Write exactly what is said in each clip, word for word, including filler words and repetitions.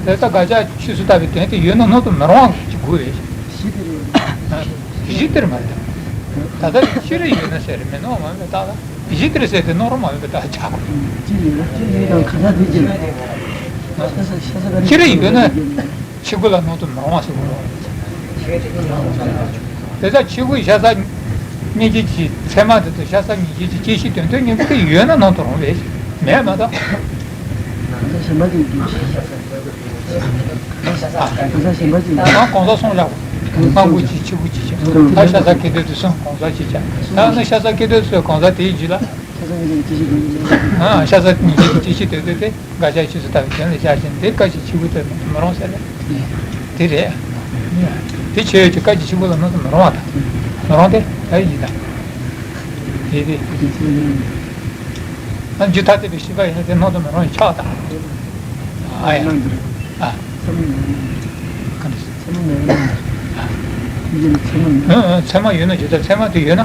དེ་ལྟར་དགག་བྱ་ཆོས་སུ་ལྟ་བའི་དོན་དེ་ཡོད་ན་སྣང་དུ་མི་རུང་བ་ཅིག་དགོས་པས། གཞི་དེ་རེད། གཞི་དེར་མ་རེད། ད་ལྟ་སྤྱིར་ཡོད་ན་ཟེར་མི་སྣང་བ་མེད་པའི་རྟགས་ལ། གཞི་དེར་ཟེར་དེ་སྣང་རུང་བ་མེད་པའི་རྟགས་ཆགས། སྤྱིར་ཡོད་ན་སྤྱིར་ཡོད་དང་གང་ཟག་དེ་ཅི་ལ། ཤ་ས་ཤ་ས་ག་རེ། སྤྱིར་ཡོད་ན་ཕྱི་རྒོལ་ལ་སྣང་དུ་མི་རུང་བ་ཟེར་དགོས། དེ་ལྟར་ཕྱི་རྒོལ་ཤ་ས་སྙིང་རྗེ་གི་ཚད་མ་དེ་དང་ཤ་ས་སྙིང་རྗེ་གི་སྐྱེ་ཤི་དོན་དོན་གཉིས་ཀ་ཡོད་ན་སྣང་དུ་རུང་བས། མེད་མ་གཏོགས། གང་ཟག་གཞན་པ་ཅིག་གིས། གང་ཟག་གཞན་པ་ཅིག་གིས། ད་གང་ཟག་གསུམ་བཞག་གོ། སྔ་རྒོལ་གཅིག་ཕྱི་རྒོལ་གཅིག་བྱས། ད་ཤ་ས་སྐྱེ་དོན་དུ་སོང་གང་ཟག་གཅིག་བྱས། ད་ནི་ཤ་ས་སྐྱེ་དོན་དུ་སོང་གང་ཟག་དེའི་རྒྱུད་ལ། ཤ་ས་སྙིང་རྗེ་གི་སྐྱེ་ཤི་དོན་དོན། ཨ། ཤ་ས་སྙིང་རྗེ་གི་སྐྱེ་ཤི་དོན་དོན་དེ་དགག་བྱ་ཆོས་སུ་ལྟ་བའི་དོན་ལ་བཞག་ཅིང་དེ་སྐབས་ཀྱི་ཕྱི་རྒོལ་དུ་མི་རུང་ཟེར་ལ། དེ་རེད། དེ་ཆོས་ཀྱི་སྐབས་ཀྱི་ཕྱི་རྒོལ་ལ་སྣང་དུ་མི་རུང་བ་དང་། མི་རུང་སྟེ་ད་ཡིན་ད། དེ་དེ། ཨ། རྒྱུད་ཐ་དད་པའི་ཤེས་པ་ཡིན་ན་དེ་སྣང་དུ་མི་རུང་བའི་ཆགས་དང་། ཨ་ཡ། ཨ། ག་འདྲ། ཚད་མ་མེད་ན། ཚད་མ་ཡོད་ན་ཇི་ལྟར་ཚད་མ་དེ་ཡོད་ན་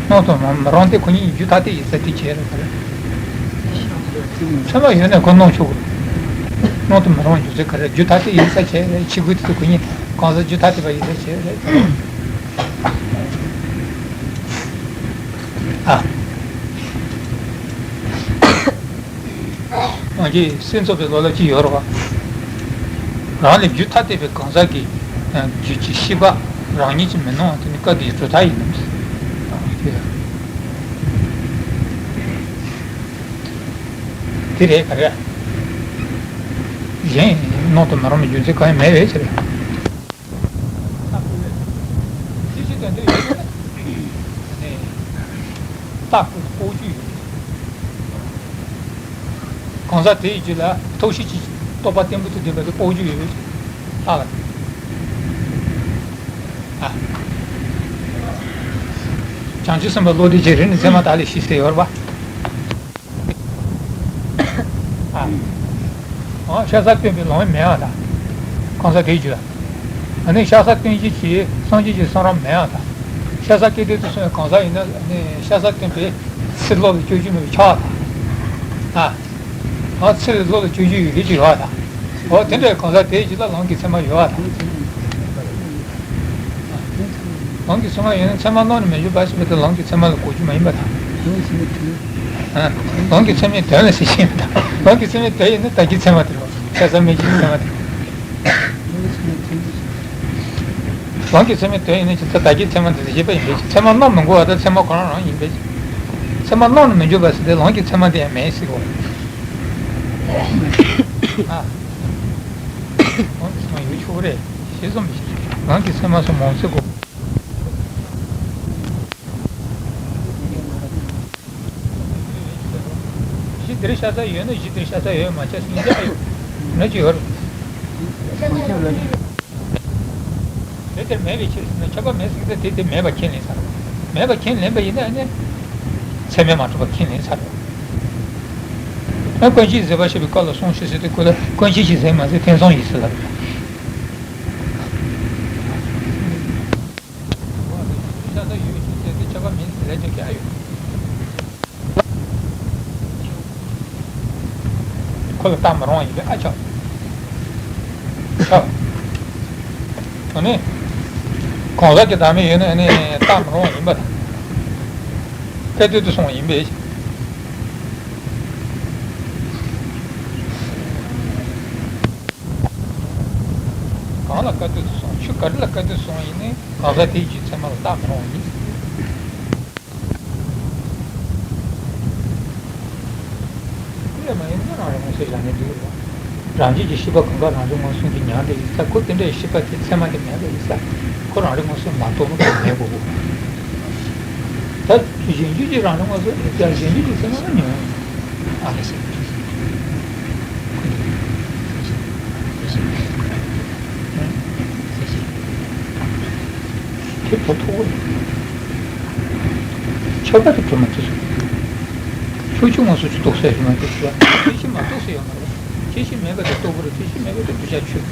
སྣང་དུ་མི་རུང་སྟེ་ཁོ་གཉིས་རྒྱུད་ཐ་དད་ཡིན་ས་དེ་བྱས་རེད་ག་རེ། ཚད་མ་ཡོད་ན་ཁོ་སྣང་ཆོག་གི། སྣང་དུ་མི་རུང་རྒྱུ་ཚད་ག་རེ་རྒྱུད་ཐ་དད་ཡིན་ས་བྱས་རེད། ཕྱི་རྒོལ་དེ་ཁོ་གཉིས་གང་ཟག་རྒྱུད་ཐ་དད་པ་ཡིན་ས་བྱས་རེད། ཨ། ང་ཚོའི་སེམས་ཚོར་བའི་བློ་སླབ་ཅིག་ཡོད་རེད་བ། རང་ལས་རྒྱུད་ཐ་དད་པའི་གང་ཟག་གི་རྒྱུད་ཀྱི་ཤེས་པ་རང་ཉིད་ཀྱིས་མི་སྣང་བ་དེ་ནི་སྐབས་དེའི་གྲུབ་མཐའ་ཡིན་ནམ། དེ་རེད་ག་རེ། གཞན་སྣང་དུ་མི་རུང་བའི་རྒྱུ་མཚན་གང་ཡང་མེད་པའི་ཕྱིར། སྐྱེ་ཤི་དོན་དུ་ཡོད་ན། རྟགས་ལྐོག་གྱུར་ཡོད། གང་ཟག་དེའི་རྒྱུད་ལ་ཐོགས་ཤེས་ཀྱི་རྟོག་པ་བརྟན་པོ་དང་ལྡན་པ་དེ་ལྐོག་གྱུར་ཡོད་པའི་ཕྱིར། ལྟ་ལ། ཨ། བྱང་ཆུབ་སེམས་དཔའ་བློ་གྲོས་ཀྱི་རིགས་ནི་མཚན་མ་དག་ལས་ཤེས་ཟེར་ཡོད་རེད་པ། ཨ། ཨ། ཤ་ཟ་སྟོན་པའི་ལམ་མེད་པ་དང་། གང་ཟག་དེའི་རྒྱུད་ལ། ཨ་ནི་ཤ་ཟ་སྟོན་བྱེད་ཀྱི་སངས་རྒྱས་ཀྱི་གསུང་རབ་མེད་པ་དང་། ཤ་ཟ་སྐྱེ་དོན་དུ་སོང་བའི་གང་ཟག་ཡིན་ན་ནི་ཤ་ཟ་སྟོན་པའི་ཚུལ་བློ་ལ་སྐྱོར་རྒྱུ་མེད་པའི་ཆགས་དང་། ཨ། ཨ། ཚུལ་བློ་ལ་སྐྱོར་རྒྱུ་ཡོད་མཁན་ཅིག་ཡོད་དང་། འོ་དེ་འདྲའི་གང་ཟག་དེའི་རྒྱུད་ལ་ལམ་གྱི་མཚན་མ་ཡོད་པ་དང་། ལམ་གྱི་མཚན་མ་ཡོད་ན་མཚན་མ་སྣང་ནས་མི་འགྱུར་བ་ཞེས་པ་དེ་ལམ་གྱི་མཚན་མ་ལ་གོ་རྒྱུ་མ་ཡིན་པ་དང་། ཨ། ལམ་གྱི་མཚན་མའི་དོན་ལ་ཟེར་ཞིང་ཡིན་པ་དང་། ལམ་གྱི་མཚན་མའི་དོན་ཡིན་ན་བདག་གི་མཚན་མ་དེ་རེད། ཤ་ཟ་མི་གི་མཚན་མ་དེ་རེད། ལམ་གྱི་མཚན་མའི་དོན་ཡིན་ན་ཇི་ལྟར་བདག་གི་མཚན་མ་དེ་ལ་ཞེས་པ་ཡིན་པས། མཚན་མ་སྣང་མི་འགྱུར་བ་དང་མཚན་མ་ཁོ་རང་རང་ཡིན་པས། མཚན་མ་སྣང་ནས་མི་འགྱུར་བ་ཟེར་ཏེ་ལམ་གྱི་མཚན་མ་དེ་ཡང་མེད་ཟེར་གོ། ཨ། ལམ་གྱི་མཚན་མ་ཡོད་ཆོག་གི་རེད། ཞེས་གསུངས་པའི་ཕྱིར། ལམ་གྱི་མཚན་མ་སོགས་མང་ཚིག་གོ། གཞི་འདིར་ཤ་ཟ་ཡོད་ན་གཞི་འདིར་ཤ་ཟ་ཡོད་མ་ཆགས་ཟིན་ཆགས་ཡོད་ན་ཅི་ཡོད་རེད། དེ་དེར་མེད་པའི་ཕྱིར་ཟེར་ན་ཁྱབ་པ་མེད་ཟེར་ཏེ་དེ་དེ་མེད་པ་ཁས་ལེན་ཚར་བ། མེད་པ་ཁས་ལེན་པ་ཡིན་ན་ཨ་ནི་ཚད་མས་མ་གྲུབ་པ་ཁས་ལེན་ཚར་བ། ཨ། ཀུན་གཞི་ཟད་པར་བྱེད་པའི་སྐབས་ལ་སོང་ཞིག་ཟེར་ཏེ་ཁོ་ལ་ཀུན་གཞི་ཞིག་ཟེར་མ་ཟད་དེང་སང་ཡིན་ཟེར་ལབ་པ་རེད། ཤ་ཟ་ཡོད་ཅེས་ཟེར་ཏེ་ཁྱབ་པ་མེད་ཟེར་ལབ་ཀྱང་ཡོད། ཁོ་ལ་བཏགས་མི་རུང་བ་ཡིན་པས་ཨ་ཆགས། ཆགས། ཨ་ནི། གང་ཟག་གི་བདག་མེད་ཡོད་ན་ཨ་ནི་བཏགས་མི་རུང་བ་ཡིན་པ་དང་། སྐལ་དོད་དུ་སོང་བ་ཡིན་པས། གང་ལ་སྐལ་དོད་དུ་སོང་། ཆོས་ག་རེ་ལ་སྐལ་དོད་དུ་སོང་བ་ཡིན་ནའི་གང་ཟག་དེའི་རྒྱུད་ཚད་མ་ལ་བཏགས་མི་རུང་བ་ཡིན། དེ་ལས་མ་ཡིན་ན་རང་རིག་མངོན་སུམ་བཞག་ནས་འདུག་རེད་བ། རང་རྒྱུད་ཀྱི་ཤེས་པ་གང་ག་རང་རིག་མངོན་སུམ་གྱིས་མྱང་འདྲ་ཡིན་ས། ཁོ་དེ་འདྲའི་ཤེས་པ་དེ་ཚད་མ་དེ་མེད་པ་ཡིན་ས། ཁོ་རང་རིག་མངོན་སུམ་མ་རྟོགས་ན་ཁོ་མེད་དགོས་གོ། ད་གཞན་རྒྱུད་ཀྱི་རང་རིག་མངོན་སུམ་ཡིན་ཀྱང་གཞན་རྒྱུད་ཀྱི་ཚད་མ་ལ་མྱོང་ཡོང་། ཨ་ལ་ཟེར། དེ་ད་ཐུག་པ་ཆོས་པ་དེ་གྲུབ་མ་ཐུབ་སོང་། ཆོས་ཆོས་མངོན་སུམ་ཆོས་རྟོགས་ས་ཡོད་མ་རེད་ཟེར་བ། ཁྱད་གཞི་མ་རྟོགས་ས་ཡོད་མ་རེད། ཁྱད་གཞི་མེད་པ་དེ་རྟོགས་པ་རེད། ཁྱད་གཞི་མེད་པ་དེ་གདུལ་བྱ་ཆོས།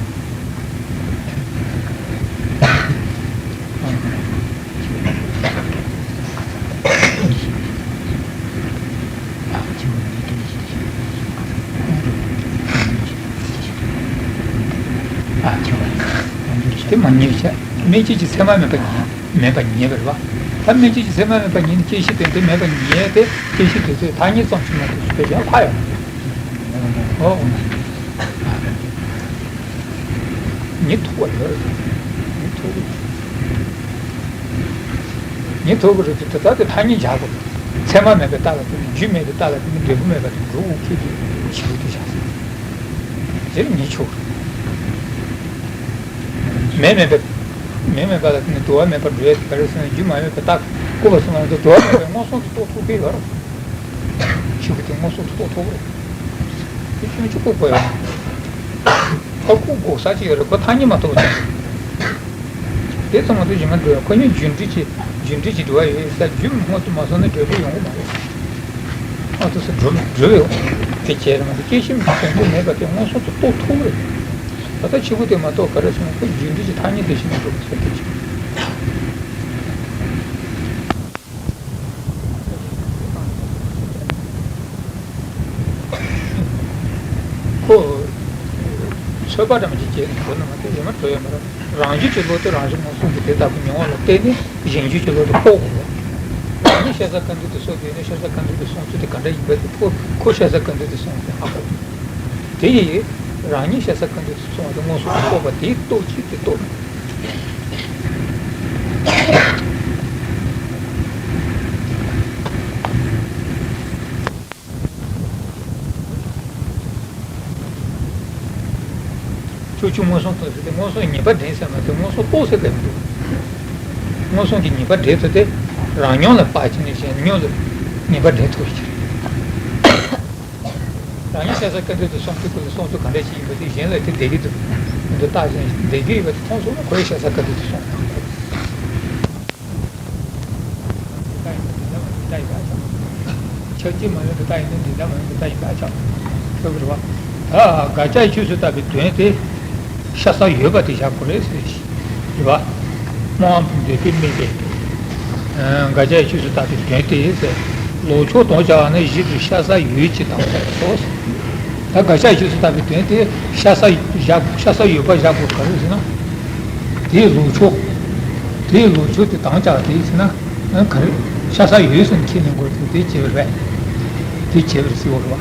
ཉིད་བྱ། སྨིན་བྱེད་ཀྱི་མཚན་མ་མེད་པ་ཉིད། མེད་པ་ཉིད་པར་བ། ད་སྨིན་བྱེད་ཀྱི་མཚན་མ་མེད་པ་ཉིད་ནི་སྐྱེད་བྱེད་དོན་དེ་མེད་པ་ཉིད་དེ་སྐྱེད་བྱེད་དོན་ཚོའི་ཐ་སྙད་ཙམ་ཞིག་མ་གཏོགས་སུ་ཕལ་ཆེར་ལྷག་ཡོད། ཨོ། ཉིད་ཐོབ་པ་ཡོད། ཉིད་ཐོབ་པ། ཉིད་ཐོབ་པ་རེད་དེ་ད་དེ་ཐ་སྙད་སྦྱར་དགོས། མཚན་མ་མེད་པའི་རྟགས་ལ་བརྟེན་ནས་རྒྱུ་མེད་པའི་རྟགས་ལ་བརྟེན་ནས་འབྲས་བུ་མེད་པ་དེ་འགྲོ་འོང་ཁྱེད་ཀྱིས་ཞིབ་ཏུ་བྱ། དེར་ཉིད་ཆོག་མེ་མེད་པའི། མེ་མེད་པ་ལ་བརྟེན་ནས་དུ་བ་མེད་པར་འགྲོ་ཡ་དེ་ག་རེ་ཟེར་ན་རྒྱུ་མ་ཡོད་པའི་རྟགས་བཀོད་པ་སོང་ན་དུ་བ་མེད་པའི་མངོན་སུམ་དུ་རྟོགས་ཐུབ་ཀྱི་ཡོད་རེད། ཆོས་སྐུ་དེ་མངོན་སུམ་དུ་རྟོགས་ཐུབ་རེད། དེ་ཆོས་ཆོས་ཁོ་དགོས་ཡོད། ཁོ་ཁོ་དགོས་ས་ཅིག་ཡོད་རེད། ཁོ་ཐ་སྙད་མ་གཏོགས་ཅང་། དེ་ཚང་མ་དུ་གཞི་མ་འགྲོ་ཡ་ཁོ་གཉིས་རྒྱུ་འབྲས་ཀྱི་རྒྱུ་འབྲས་ཀྱི་འབྲེལ་བ་ཡོད་ས་རྒྱུ་མངོན་དུ་མ་སོང་ན་འབྲས་བུ་ཡོང་གི་མ་རེད། ཨ་ཏུ་སུ་འགྲུབ་འགྲུབ་ཡོང་། དེ་བྱས་རེད་མ་གཏོགས་སྐྱེ་ཤི་མི་དོན་དུ་མེད་པ་དེ་མངོན་སུམ་དུ་རྟོགས་ཐུབ་རེད། ད་ལྟ་ཆོས་སྐུ་དེ་མ་གཏོགས་ག་རེ་ཟེར་ན་ཁོ་རྒྱུ་འབྲས་ཀྱི་ཐ་སྙད་དེ་བཞིན་དུ་འགྲུབ་ཐུབ་ཀྱི། ཁོ། ཚོད་དཔག་འདྲ་མི་ཅིག་བྱས་ནས་གོ་ན་མ་གཏོགས་ཡོད་མ་གཏོགས་ཡོད་མ་རེད། རང་རྒྱུད་ཀྱི་བློ་དེ་རང་བཞིན་མངོན་སུམ་གྱི་དེ་ལྟ་བུ་མྱོང་བ་ལ་བརྟེན་ནས་གཞན་རྒྱུད་ཀྱི་བློ་དེ་ཕོག་དགོས་པ། ཨ་ནི་ཤ་ཟ་དཀའ་འདུག་དེ་སོགས་དེ་ནི་ཤ་ཟ་དཀའ་འདུག་དེ་སོང་ཚུལ་དེ་ག་འདྲ་ཡིན་པ་དེ་ཁོ་ཁོ་ཤ་ཟ་དཀའ་འདུག་དེ་སོང་དེ་ཧ་གོ། དེ་ཡིས་རང་ཉིད་ཤ་ཟ་དཀའ་འདུག་དེ་སོང་བ་དེ་མངོན་སུམ་དུ་ཕོག་པ་དེའི་རྟོགས་བྱེད་དེ་རྟོགས། ཕྱོགས་ཆོས་མངོན་སུམ་རྟོགས་ཟེར་ཏེ་མངོན་སུམ་ངེས་པ་འདྲེན་ཟེར་མ་གཏོགས་མངོན་སུམ་རྟོགས་ཟེར་གི་མི་འདུག་མངོན་སུམ་གྱི་ངེས་པ་འདྲེན་ཚུལ་དེ་རང་མྱོང་ལ་དཔག་བྱས་ནས་གཞན་མྱོང་ལ་ངེས་པ་འདྲེན་ཐུབ་ཀྱི་རེད། རང་ཉིད་ཤ་ཟ་དཀའ་འདུག་དེ་སོང་ཚུལ་ཁོ་ལ་སོང་ཚུལ་ག་འདྲ་ཞིག་ཡིན་པ་དེ་གཞན་ལ་དེ་བདེ་གི་འདུག་མི་འདུག་བརྟག་ཅིང་བདེ་གི་ཡོད་པ་དེ་མཐོང་སོང་ན་ཁོ་ཡི་ཤ་ཟ་དཀའ་འདུག་དེ་སོང་ན། ཆགས་ཀྱི་མ་ཡིན་པའི་རྟགས་ཡིན་ན་འདི་འདྲ་མ་ཡིན་པའི་རྟགས་ཡིན་པ་ཆགས་ཐུབ་ཀྱི་རེད་བ། ད་དགག་བྱའི་ཆོས་སུ་བཏགས་པའི་དོན་དེ་ཤ་ཟ་ཡོད་པ་དེ་བཞག་དགོས་རེད་ཟེར་གྱི་རེད་བ། སྨྲ་བ་པོ་འདོད་པས་དམིགས་པའི་དགག་བྱའི་ཆོས་སུ་བཏགས་པའི་དོན་དེ་ཟེར། ལོག་ཕྱོགས་དོན་བྱ་བ་ནི་གཞི་དེར་ཤ་ཟ་ཡོད་ཅེས་དང་སོགས། ད་དགག་བྱའི་ཆོས་སུ་བཏགས་པའི་དོན་དེ་ཤ་ཟ་བཞག་ཤ་ཟ་ཡོད་པ་བཞག་དགོས་ག་རེ་ཟེར་ན། དེའི་ལོག་ཕྱོགས། དེའི་ལོག་ཕྱོགས་དེ་དམ་བཅའ་དེ་ཟེར་ན། ག་རེ། ཤ་ཟ་ཡོད་ཟེར་ནས་ཁས་ལེན་དགོས་དེ་དེ་བྱེད་པ་རེད། དེ་བྱེད་པར་ཟེར་བ་རེད་བ།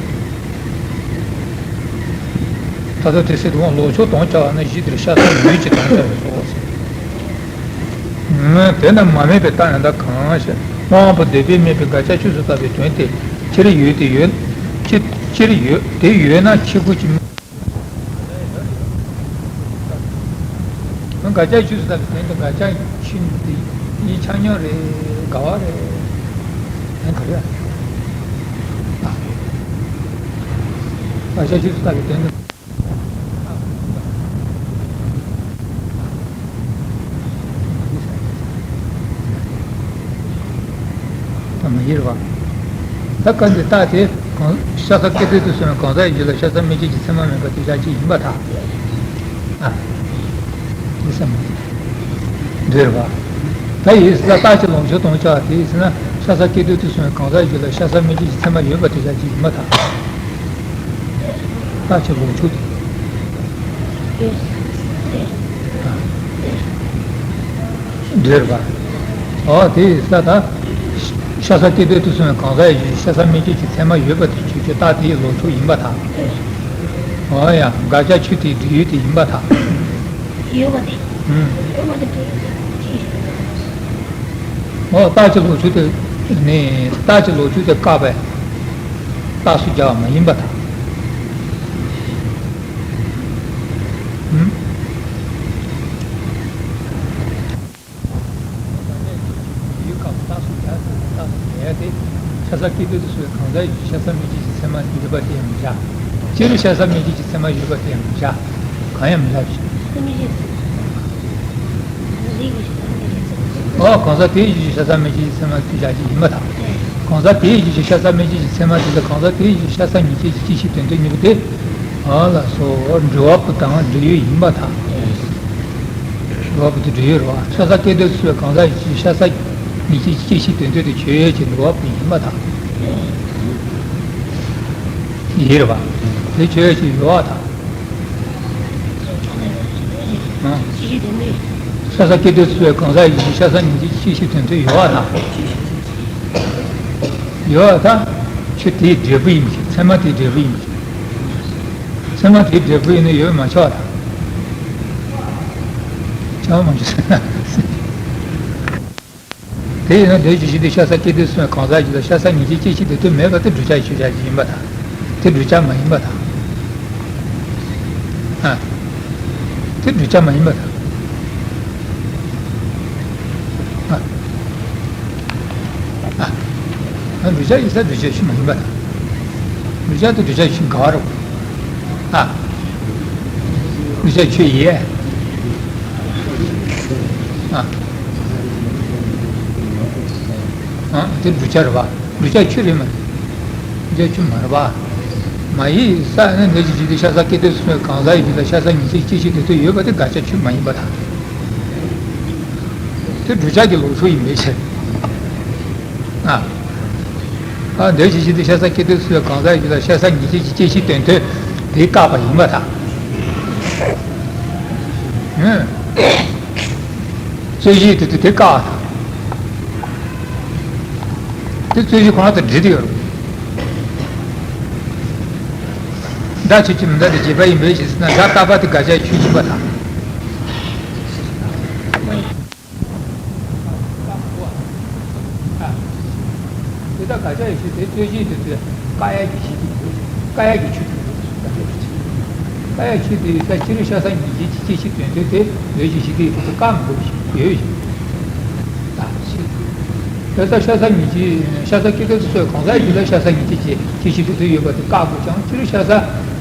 ད་ལྟ་དེ་སྲིད་དུ་ལོག་ཕྱོགས་དམ་བཅའ་བ་ན་གཞི་དེར་ཤ་ཟ་ཡོད་ཅེས་དམ་བཅའ་བའི་ཚོགས་ཟེར། དེ་ན་མ་དམིགས་པའི་རྟགས་ཡང་དག་གང་ཞེ་ན། སྨྲ་བ་པོ་འདོད་པས་དམིགས་པའི་དགག་བྱ་ཆོས་སུ་བཏགས་པའི་དོན་དེ་སྤྱིར་ཡོད་དེ་ཡོད། སྤྱིར་སྤྱིར་ཡོད་དེ་ཡོད་ན་ཁྱི་གུ་གྱི། དགག་བྱ་ཆོས་སུ་བཏགས་པའི་དོན་དུ་དགག་བྱ་ཆོས་འདི་ཡིན་ཆ་སྙོམས་རེད་དགག་པ་རེད། དོན་ག་རེ། དགག་བྱ་ཆོས་སུ་བཏགས་པའི་དོན་དུ། ད་མ་ཡིར་བ། ད་སྐབས་འདི་རྟགས་དེ་གང་ཤ་ཟ་སྐད་དོད་དུ་སོང་བའི་གང་ཟག་ཡིན་ལ་ཤ་ཟ་སྨིན་བྱེད་ཀྱི་མཚན་མ་མེད་པ་དེ་བཞག་ཅིག་ཡིན་པར་ཐལ། ཨ། འདི་སེམས་མ་འདོད་རེད་བ། ད་ཡིས་ལ་རྟགས་ཀྱི་ལོག་ཕྱོགས་དང་བཅའ་དེ་ཟེར་ན་ཤ་ཟ་སྐད་དོད་དུ་སོང་བའི་གང་ཟག་ཡིན་ལ་ཤ་ཟ་སྨིན་བྱེད་ཀྱི་མཚན་མ་ཡོད་པ་དེ་བཞག་ཅིག་ཡིན་པར་ཐལ། རྟགས་ཀྱི་ལོག་ཕྱོགས་དེ། འདོད་པ། ཨོ་དེ་ས་ད། ཤ་ཟ་སྐད་དོད་དུ་སོང་བའི་གང་ཟག་ཡིན་ཤ་ཟ་སྨིན་བྱེད་ཀྱི་མཚན་མ་ཡོད་པ་དེ་ཆོས་ཅན་རྟགས་དེའི་ལོག་ཕྱོགས་ཡིན་པར་ཐལ། ཨོ་ཡ་དགག་བྱ་ཆོས་དེའི་འབྲས་ཡུལ་དེ་ཡིན་པར་ཐལ། ཡོད་པ་དེ། ཨུམ། ཡོད་པ་དེ་འབྲས་ཡུལ་དེ། ཨོ་རྟགས་ཀྱི་ལོག་ཕྱོགས་དེ་ནི་རྟགས་ཀྱི་ལོག་ཕྱོགས་དེ་བཀག་པའི་རྟགས་སུ་བྱ་བ་མ་ཡིན་པར་ཐལ། ཨུམ། ཡུལ་སྐབས་རྟགས་སུ་བྱ་ཟེར་ནས་རྟགས་སུ་བྱ་ཡ་དེ། ཤ་ཟ་སྐད་དོད་དུ་སོང་བའི་གང་ཟག་ཡིན་ཤ་ཟ་སྨིན་བྱེད་ཀྱི་མཚན་མ་ཡོད་པ་དེ་ཡང་མི་བཞག་སྤྱིར་ཤ་ཟ་སྨིན་བྱེད་ཀྱི་མཚན་མ་ཡོད་པ་དེ་ཡང་མི་བཞག་གང་ཡང་མི་བཞག་ཅིང་། ཨོ་གང་ཟག་དེའི་ཡིན་ཤ་ཟ་སྨིན་བྱེད་ཀྱི་མཚན་མ་དེ་བཞག་ཅིག་ཡིན་པར་ཐལ། གང་ཟག་དེའི་ཡིན་ཤ་ཟ་སྨིན་བྱེད་ཀྱི་མཚན་མ་དེ་དང་གང་ཟག་དེའི་ཡིན་ཤ་ཟ་སྨིན་བྱེད་ཀྱི་སྐྱེད་བྱེད་དོན་དུ་གཉིས་པོ་དེ། ཨ་ལ་སོགས་འབྲེལ་བ་པོ་དང་འབྲེལ་ཡོད་ཡིན་པར་ཐལ། འབྲེལ་བ་པོ་དེ་འབྲེལ་ཡོད་རེད་བ། ཤ་ཟ་སྐད་དོད་སུ་གང་ཟག་ཡིན་ཤ་ཟ་ཡིན་ཤས་སྐྱེད་བྱེད་དོན་དུ་དེ་ཆོས་ཡོད་ཀྱི་འབྲེལ་བ་པོ་ཡིན་པར་ཐལ། ཡིན་རེད་བ། དེ་ཆོས་ཡོད་ཀྱི་ཡོད་པར་ཐལ། ཨ། ཤ་ཟ་སྐྱེ་དུས་སུ་གང་ཟག་ཡིན་ཞིང་ཤ་ཟ་ཉིད་ཀྱི་སྐྱེད་བྱེད་དོན་མཐུན་ཡོད་པར་ཐལ། ཡོད་པར་ཐལ། ཆོས་དེའི་འབྲས་བུ་ཡིན་པ་ཞིག་ཚད་མ་དེའི་འབྲས་བུ་ཡིན་པ་ཞིག་ཚད་མ་དེའི་འབྲས་བུ་ཡིན་ན་ཡོད་མ་ཆོག་ཐལ། ཆོག་མ་ཆོག་ཟེར་ན། དེ་ཡིན་ན་འདོད་ཀྱི་གཞི་དེ་ཤ་ཟ་སྐྱེ་དུས་སུ་གང་ཟག་ཡིན་ལ་ཤ་ཟ་ཉིད་ཀྱི་སྐྱེད་བྱེད་དོན་མཐུན་མེད་པ་དེ་བསྒྲུབ་བྱ་ཡི་ཆོས་ཅན་ཡིན་པར་ཐལ། དེ་བསྒྲུབ་བྱ་མ་ཡིན་པར་ཐལ། ཨ། དེ་བསྒྲུབ་བྱ་མ་ཡིན་པར་ཐལ། ཨ། ཨ། བསྒྲུབ་བྱ་ཡིན་ས་བསྒྲུབ་བྱའི་ཆོས་མ་ཡིན་པར་ཐལ། བསྒྲུབ་བྱ་དང་བསྒྲུབ་བྱའི་ཆོས་འགལ་བ་རེད། ཨ། བསྒྲུབ་བྱའི་ཆོས་ཡིན། ཨ། ཨ། དེ་བསྒྲུབ་བྱ་རེད་པ། བསྒྲུབ་བྱའི་ཆོས་རེད་མ་རེད། བསྒྲུབ་བྱའི་ཆོས་མ་རེད་པ། མ་ཡིན་ས་ནི་འདོད་ཀྱི་གཞི་དེ་ཤ་ཟ་སྐྱེ་དུས་སུ་གང་ཟག་ཡིན་ལ་ཤ་ཟ་ཉིད་ཀྱི་སྐྱེད་བྱེད་དོན་མཐུན་ཡོད་པ་དེ་དགག་བྱའི་ཆོས་མ་ཡིན་པར་ཐལ། དེ་བསྒྲུབ་བྱ་གི་ལོག་ཕྱོགས་ཡིན་པའི་ཕྱིར། ཨ། ཨ། འདོད་ཀྱི་གཞི་དེ་ཤ་ཟ་སྐྱེ་དུས་སུ་གང་ཟག་ཡིན་ལ་ཤ་ཟ་ཉིད་ཀྱི་སྐྱེད་བྱེད་དོན་མཐུན་དེ་བཀག་པ་ཡིན་པར་ཐལ། ཨ། རྩོད་གཞི་དེ་དེ་དེ་བཀག་པར་ཐལ། དེ་རྩོད་གཞི་ཁོ་རང་དང་འབྲེལ་ཏེ་ཡོད་རེད། སྒྲ་ཆོས་ཅན་མི་འདྲ་དེ་བྱས་པ་ཡིན་པའི་ཕྱིར་ཟེར་ན་སྒྲ་རྟག་པ་དེ་དགག་བྱའི་ཆོས་ཡིན་པར་ཐལ། དེ་ལྟར་དགག་བྱ་ཡི་ཆོས་དེ་རྩོད་གཞི་དེ་ཚོས་བཀག་ཡ་གི་གཞི་དེ་ཡོད། བཀག་ཡ་གི་ཆོས་དེ་ཡོད། བཀག་ཡ་གི་ཆོས་དེ་ཡོད་ས་ཕྱི་རོལ་ཤ་ཟ་ཉིད་ཀྱི་སྐྱེད་བྱེད་དོན་མཐུན་དེ་འདོད་ཀྱི་གཞི་དེ་ཡོད་དེ་བཀག་མི་དགོས་པ་ཞིག་ཡོད་ཞིག་ད་ཤ་ཟ་ཤ་ཟ་ཉིད་ཀྱི་ཤ་ཟ་སྐྱེ་དུས་སུ་གང་ཟག་ཡིན་ལ་ཤ་ཟ་ཉིད་ཀྱི་སྐྱེད་བྱེད་དོན་མཐུན་ཡོད་པ་དེ་བཀག་དགོས་ཀྱང་ཕྱི་རོལ་ཤ་ཟ་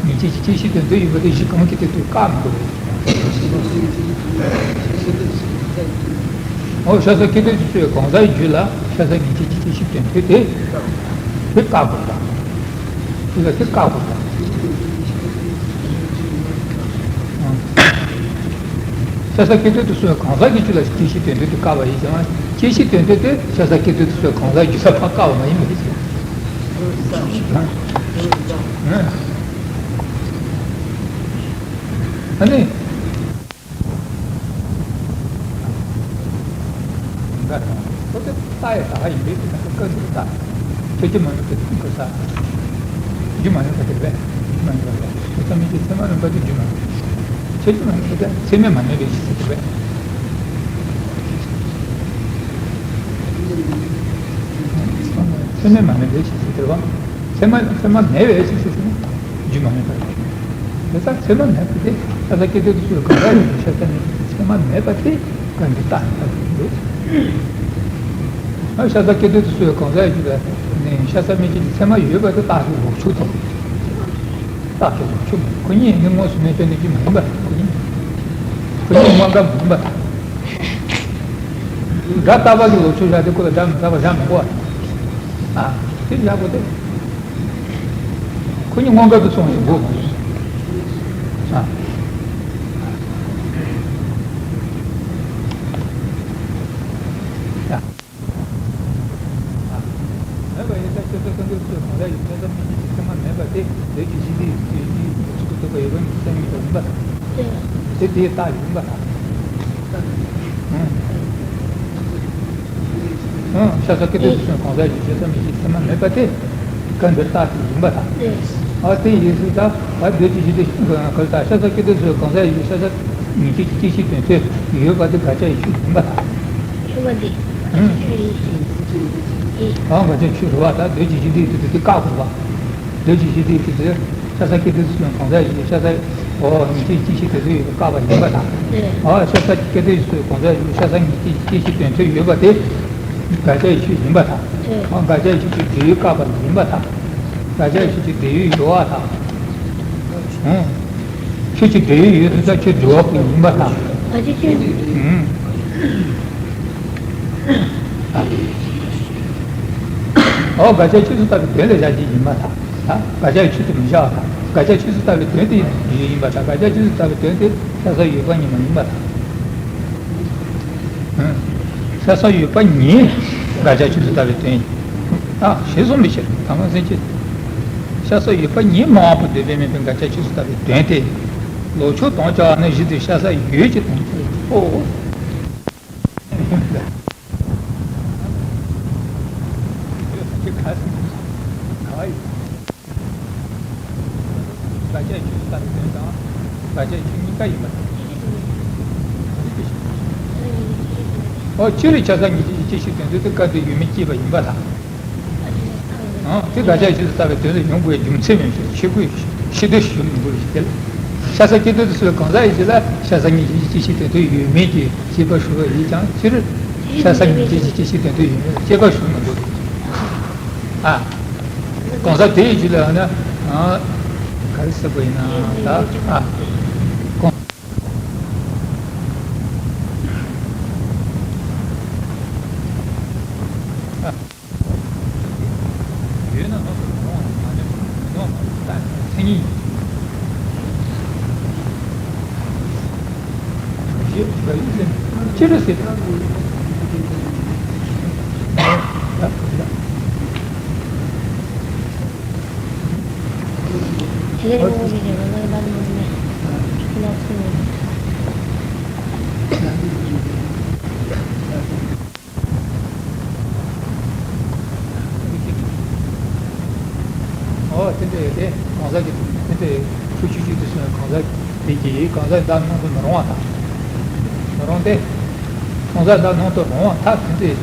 ཉིད་ཀྱི་སྐྱེད་བྱེད་དོན་མཐུན་ཡོད་པ་དེ་གཞི་གང་གི་དེ་དུས་བཀག་མི་དགོས་པ་ཞིག་འོ་ཤ་ཟ་སྐྱེ་དུས་སུ་གང་ཟག་ཡིན་ལ་ཤ་ཟ་ཉིད་ཀྱི་སྐྱེད་བྱེད་དོན་མཐུན་དེ་དེ་བཀག་དགོས་པ། དེ་ལ་དེ་བཀག་དགོས་པ། ཤ་ཟ་སྐྱེ་དུས་སུ་གང་ཟག་གི་རྒྱུད་ལ་སྐྱེད་བྱེད་དོན་མཐུན་དེ་བཀག་པ་ཡིན་ཀྱང་སྐྱེད་བྱེད་དོན་མཐུན་དེ་ཤ་ཟ་སྐྱེ་དུས་སུ་གང་ཟག་རྒྱུད་ལ་ཕར་བཀག་པ་མ་ཡིན་པ་ཞིག་ཨ་ནི། འགའ་དང་། ཁོ་ཚོས་རྟགས་ཡང་དག་པ་ཡིན་པས་དེ་ན་ཁོ་སྐབས་འདིར་རྟགས། ཆོས་ཅན་མ་ཡིན་པ་དེ་ཁོ་ས། རྒྱུ་མ་ཡིན་པ་དེ་རེད་པས། རྒྱུ་མ་ཡིན་པ་རེད། དེ་ཙམ་ཡིན་གྱི་ཚད་མ་མིན་པ་དེ་རྒྱུ་མ་རེད། ཆོས་ཅན་མ་ཡིན་པ་དེ་ཚད་མས་མ་གནས་པའི་ཕྱིར་ཟེར་གྱི་རེད། ཚད་མས་མ་གནས་པའི་ཕྱིར་ཟེར་གྱི་རེད་བ། ཚད་མ་ཚད་མ་མེད་པའི་ཕྱིར་ཟེར་ན། རྒྱུ་མ་ཡིན་པ་རེད། དེ་ལྟར་ཚད་མ་མེད་པ་དེ་ཤ་ཟ་སྐྱེ་དུས་སུ་གང་ཟག་ཡིན་པའི་ཤ་ཟ་ནི་ཚད་མ་མེད་པ་དེ་གང་གི་རྟགས་ཡིན་པ་རེད། ཨ་ཤ་ཟ་སྐྱེ་དུས་སུ་གང་ཟག་ཡིན་པ་ནི་ཤ་ཟ་མི་སྐྱེ་ཚད་མ་ཡོད་པ་དེ་རྟགས་ཀྱི་ལོག་ཕྱོགས་དང་། རྟགས་ཀྱི་ལོག་ཕྱོགས་མ་ཁོ་གཉིས་ནི་དངོས་སུ་མེད་པའི་གནས་ཀྱི་མ་ཡིན་པ་ཁོ་གཉིས་ཁོ་གཉིས་དངོས་འགལ་མ་ཡིན་པ། སྒྲ་རྟག་པ་གི་ལོག་ཕྱོགས་བཞག་སྟེ་ཁོ་ལ་སྒྲ་མི་རྟག་པ་བཞག་མི་དགོས་པ། ཨ་དེ་བཞག་དགོས་ཏེ། ཁོ་གཉིས་དངོས་འགལ་དུ་སོང་ཞིང་འགོག་མ་ཡིན། ཨ། ཡ། ཨ། མེད་པ་ཡིན་ཙང་ཤ་ཟ་སྐྱེ་དུས་སུ་གང་ཟག་ཡིན་ཤ་ཟ་མི་སྐྱེ་ཚད་མ་མེད་པ་དེ་འདོད་ཀྱི་གཞི་དེ་ཡིན་གྱི་ཚུལ་དུ་ཐུབ་པ་ཡོད་པ་ནི་ཚད་མའི་རྟགས་ཡིན་པ་དང་། དེ་དེའི་རྟགས་ཡིན་པ་དང་། ཨང་། ཤ་ཟ་སྐྱེ་དུས་སུ་གང་ཟག་ཡིན་ཤ་ཟ་མི་སྐྱེ་ཚད་མ་མེད་པ་དེ་སྐབས་འདིར་རྟགས་དེ་ཡིན་པ་དང་། ཨ་དེ་ཡིན་ཚུལ་དང་ཨ་འདོད་ཀྱི་གཞི་དེ་གང་ལྟར་ཤ་ཟ་སྐྱེ་དུས་སུ་གང་ཟག་ཡིན་ཤ་ཟ་ཉིད་ཀྱི་སྐྱེད་བྱེད་དོན་མཐུན་ཡོད་པ་དེ་དགག་བྱའི་ཆོས་ཡིན་པ་དང་། ཡོད་པ་དེ། ཨང་། དགག་བྱའི་ཆོས་རེད་བ་དང་འདོད་ཀྱི་གཞི་དེ་དེ་དེ་བཀག་དགོས་པ། འདོད་ཀྱི་གཞི་དེ་དེ་དེ། ཤ་ཟ་སྐྱེ་དུས་སུ་གང་ཟག་ཡོད་ཤ་ཟ། འོ་ཉིད་ཀྱི་སྐྱེད་བྱེད་དོན་མཐུན་ཡོད་པ་བཀག་པ་ཡིན་པ་དང་། འོ་ཤ་ཟ་སྐྱེ་དུས་སུ་གང་ཟག་ཡོད་ཤ་ཟ་ཉིད་ཀྱི་སྐྱེད་བྱེད་དོན་མཐུན་ཡོད་པ་དེ་དགག་བྱའི་ཆོས་ཡིན་པ་དང་། འོ་དགག་བྱའི་ཆོས་ཀྱི་འབྲས་ཡུལ་བཀག་པ་ཡིན་པ་དང་། དགག་བྱའི་ཆོས་ཀྱི་འབྲས་ཡུལ་ཡོད་པ་དང་། འོ་ཆོས་ཀྱི་འབྲས་ཡུལ་ཡོད་དུས་ད་ཆོས་འབྲས་བུ་ཡིན་པ་དང་། འོ་དགག་བྱའི་ཆོས་སུ་ལྟ་བའི་དོན་ལ་བཞག་ཅིག་ཡིན་པ་དང་། ད་དགག་བྱའི་ཆོས་སུ་མི་བཞག་པ་དང་དགག་བྱའི་ཆོས་སུ་ལྟ་བའི་དོན་དེ་ཡིན་པ་དང་དགག་བྱའི་ཆོས་སུ་ལྟ་བའི་དོན་དེ་ཤ་ཟ་ཡོད་པ་ཉིད་མ་ཡིན་པ་དང་། ཤ་ཟ་ཡོད་པ་ཉིད་དགག་བྱའི་ཆོས་སུ་ལྟ་བའི་དོན་ཡིན། ད་ཞེས་གསུངས་པའི་ཕྱིར་ད་མ་ཟིན་ཅི། ཤ་ཟ་ཡོད་པ་ཉིད་མ་དབང་པོ་འདོད་པས་དམིགས་པའི་དགག་བྱའི་ཆོས་སུ་ལྟ་བའི་དོན་དེ། ལོག་ཕྱོགས་དང་བྱ་བ་ནི་གཞི་དེ་ཤ་ཟ་ཡོད་ཀྱི་དོན་ཏོ། ཡོད་ས་ཅིག་ག་ཟེར་ག་བ་ཡོད། དགག་བྱའི་ཆོས་སུ་ལྟ་བའི་དོན་དང་། དགག་བྱའི་ཆོས་གཉིས་ཀ་ཡིན་པ་དང་། ཨོ་སྤྱིར་ཆ་ས་ངེས་ཅན་གྱི་སྐྱེ་ཤིའི་དོན་དུ་དེ་སྐབས་དེར་ཡོད་མེད་སྐྱེས་པ་ཡིན་པ་དང་། ཨང་། དེ་དགག་བྱའི་ཆོས་སུ་ལྟ་བའི་དོན་དུ་ཡོང་དགོས་རྒྱུ་མཚན་མེད་ཞུ། ཤེས་དགོས། ཤེས་འདོད་ཞུ་མི་དགོས་ཞེས་ཏེ། ཤ་ཟ་སྐྱེ་དོན་དུ་སུ་གང་ཟག་ཡིན་ཞེས་ལ། ཤ་ཟ་ངེས་ཅན་གྱི་སྐྱེ་ཤིའི་དོན་དུ་ཡོད་མེད་ཀྱི་དཔྱད་པ་ཞུ་བ་ཡིན་ཀྱང་། སྤྱིར་ཤ་ཟ་ངེས་ཅན་གྱི་སྐྱེ་ཤིའི་དོན་དུ་ཡོད་མེད་ལ་དཔྱད་པ་ཞུ་མི་དགོས། ཨ། གང་ཟག་དེའི་རྒྱུད་ལ་ཡང་ན། ཨ། ག་རེ་ཟེར་དགོས་ཡིན་ན་ད། ཨ། གང་ཡོད་ན་ནོར་དུ་མི་རུང་བ་དང་། མེད་ན་ནོར་དུ་མི་རུང་བ་དང་། མཚན་ཉིད་ཡིན། ཅི་རེད་ཟེར། ཨོ་དེ་འདྲ་ཡོད་དེ། གང་ཟག་གི་དེ་འདྲ་ཕྱོགས་ཆོས་ཅན་དུ་སོང་བའི་གང་ཟག་དེ་གིས་གང་ཟག་བདག་སྣང་དུ་མི་རུང་བ་དང་། མི་རུང་སྟེ། གང་ཟག་བདག་སྣང་དུ་རུང་བ་ད་དེ་འདྲ་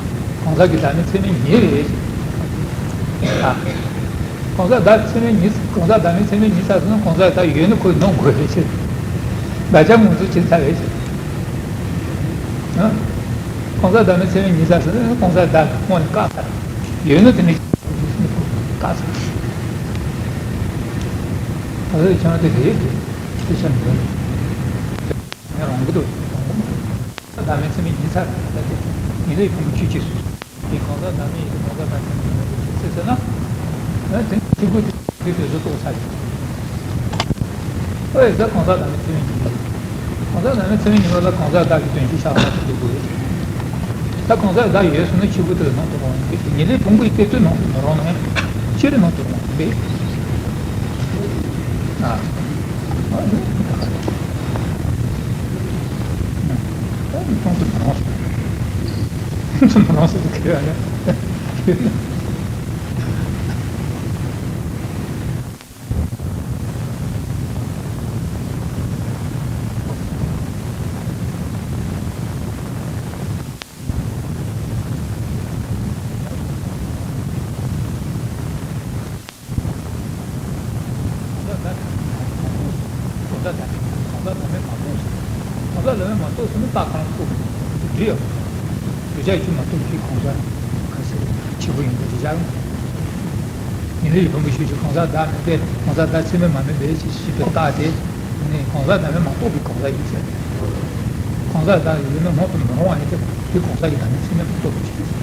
གང་ཟག་གི་བདག་མེད་ཚད་མས་ངེས་རེད། ཨ། གང་ཟག་བདག་ཚད་མས་ངེས། གང་ཟག་བདག་མེད་ཚད་མས་ངེས་ཚར་སོང་ན་གང་ཟག་བདག་ཡོད་ནི་ཁོ་སྣང་དགོས་རེད་ཟེར། དགག་བྱ་ངོས་འཛིན་བྱས་ཚར་རེད་ཟེར། ཨ། གང་ཟག་བདག་མེད་ཚད་མས་ངེས་ཚར་སོང་ན་གང་ཟག་བདག་གི་ཁོངས་ནས་བཀག་ཚར། ཡོད་ནི་དེ་ནི་བཀག་ཚར། ད་ལྟ་ཁྱེད་རང་དེ་རེད་དེ་ཤ་མི་འདུག་ངས་རང་གི་འདུག་རང་གི་མི་འདུག་བདག་མེད་ཚད་མས་ངེས་ཚར་རེད། ད་དེ་ངེས་ལེགས་ཕུང་པོ་ཆོས་ཅན། དེ་གང་ཟག་བདག་མེད་ཡིན་ཏེ། གང་ཟག་བདག་ཚད་མས་ངེས་པ་ཡིན་ཚེ་ཟེར་ན། ཨ། དེ་ནི་གཅིག་པུ་དེ་དེ་དེ་ཚོ་རྟོགས་ཚར་ཡོད། ཨོ་ཡ་ཟེར། གང་ཟག་བདག་མེད་ཚད་མས་ངེས་པ་ཡིན། གང་ཟག་བདག་མེད་ཚད་མས་ངེས་པ་ལ་གང་ཟག་བདག་གི་དོན་སྤྱི་བཞག་པ་ཞིག་དགོས་རེད། ད་གང་ཟག་བདག་ཡོད་སོང་ན་གཅིག་པུ་དེ་ལ་སྣང་དུ་རུང་བ་ཡིན་པས། ངེས་ལེགས་ཕུང་པོ་ཡིན་ཏེ་དེ་སྣང་དུ་མི་རུང་ནའང་སྤྱིར་སྣང་དུ་རུང་བ་ཡིན་པས། ཨ། ཨ། སྣང་དུ་མི་རུང་། སྣང་དུ་མི་རུང་ཟེར་གྱི་ཡོད་ན། གང་ཟག་བདག་མེད་མ་རྟོགས་ཟེར། གང་ཟག་བདག་མེད་མ་རྟོགས་ཟེར་ན་ད་གང་རྟོགས་འདི་ཡོད། གདུལ་བྱ་ཡིན་མ་རྟོགས་ཀྱི་གང་ཟག་ག་ཟེར་བྱེད་པོ་ཡིན་པ་ཞིག་བཞག་ན། ངེས་ལེགས་ཕུང་པོ་ཆོས་ཅན། གང་ཟག་བདག་མེད་པས། གང་ཟག་བདག་ཚད་མས་མ་དམིགས་པས་ཞེས་པའི་རྟགས་དེ་ནི་གང་ཟག་བདག་མེད་མ་རྟོགས་པའི་གང་ཟག་ཡིན་ཟེར། གང་ཟག་བདག་ཡོད་ན་སྣང་དུ་མི་རུང་བ་ཡིན་ཏེ། དེ་གང་ཟག་གི་བདག་མེད་ཚད་མས་མ་རྟོགས་པ་ཞིག་ཡིན།